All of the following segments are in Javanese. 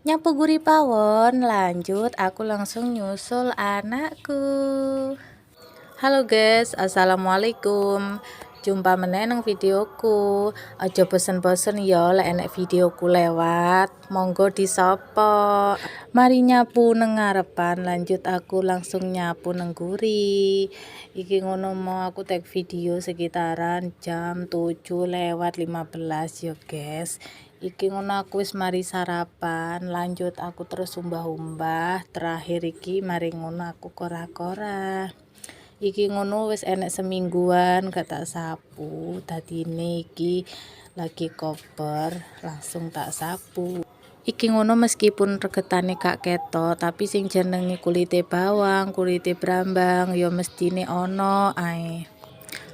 Nyapu guri pawon, lanjut aku langsung nyusul anakku. Halo guys, assalamualaikum. Jumpa meneh nang videoku. Aja bosen-bosen ya lek enek videoku lewat, monggo disopo. Mari nyapu nang ngarepan, lanjut aku langsung nyapu nang guri. Iki ngono mau aku take video sekitaran jam 7.15 ya, guys. Iki ngono aku wis mari sarapan, lanjut aku terus umbah-umbah. Terakhir iki mari ngono aku kora-kora. Iki ngono wis enek semingguan gak tak sapu, dadine iki lagi kober langsung tak sapu. Iki ngono meskipun regetane gak ketok, tapi sing jenenge kulite bawang, kulite brambang ya mestine ana ae.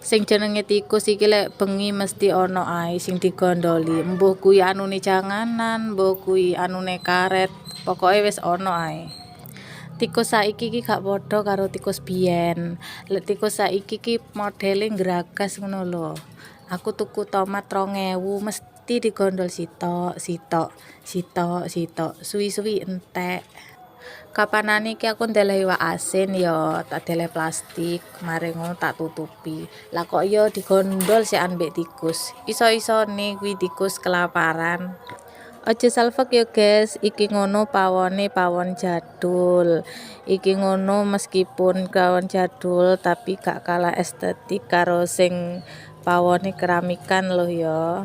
Sing jenenge tikus iki lek bengi mesti ana ae sing digondoli, mbuh kuwi anune janganan, mbuh kuwi anune karet, pokoke wis ana ae. Tikus saiki iki gak padha karo tikus biyen. Lek tikus saiki iki modele nggragas ngono lho. Aku tuku tomat 2000 mesti digondol sitok, sitok, sitok, sitok, suwi-suwi entek. Kapanane iki aku ndeleh iwak asin ya, tak deleh plastik, mari ngono tak tutupi. Lah kok ya digondol sik ambek tikus. Iso-isone kuwi tikus kelaparan. Aja salfok ya, guys, iki ngono pawone pawon jadul. Iki ngono meskipun pawon jadul, tapi gak kalah estetik karo sing pawone keramikan loh ya.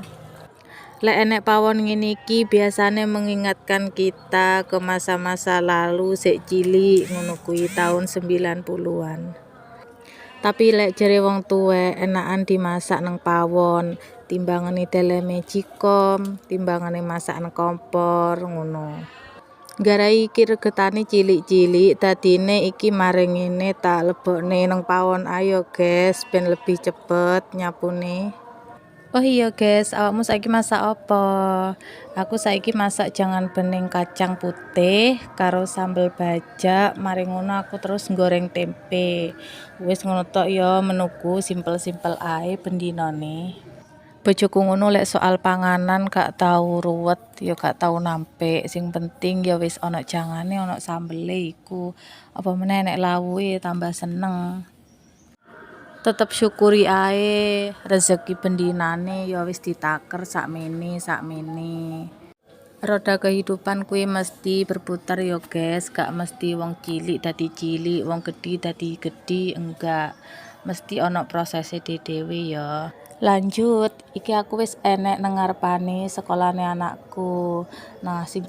Lek enek pawon ngene iki biasane mengingatkan kita ke masa-masa lalu sik cilik ngono kuwi, tahun 90-an. Tapi lek jere wong tuwek, enakan dimasak nang pawon timbangane deleh magicom, timbangane masak nang kompor ngono. Garai iki regetane cilik-cilik, dadine iki mari ngene tak lebokne nang pawon ayo, guys, ben lebih cepet nyapune. Oh iya guys, awakmu saiki masak apa? Aku saiki masak jangan bening kacang putih karo sambel bajak, mari ngono aku terus goreng tempe. Wis ngono tok ya menuku, simpel-simpel ae bendinane. Bojoku ngono lek soal panganan gak tau ruwet ya gak tau nampik, sing penting ya wis ana jangane, ana sambele iku. Apa meneh nek lawuhe tambah seneng. Tetep syukuri ae rezeki bendinane ya wis ditaker sakmene sakmene. Roda kehidupan kuwi mesti berputar ya guys, gak mesti wong cilik dadi cilik, wong gedhi dadi gedhi, enggak. Mesti ana prosese dhewe ya. Lanjut, iki aku wis enek nang ngarepane sekolahane anakku. Nah, sing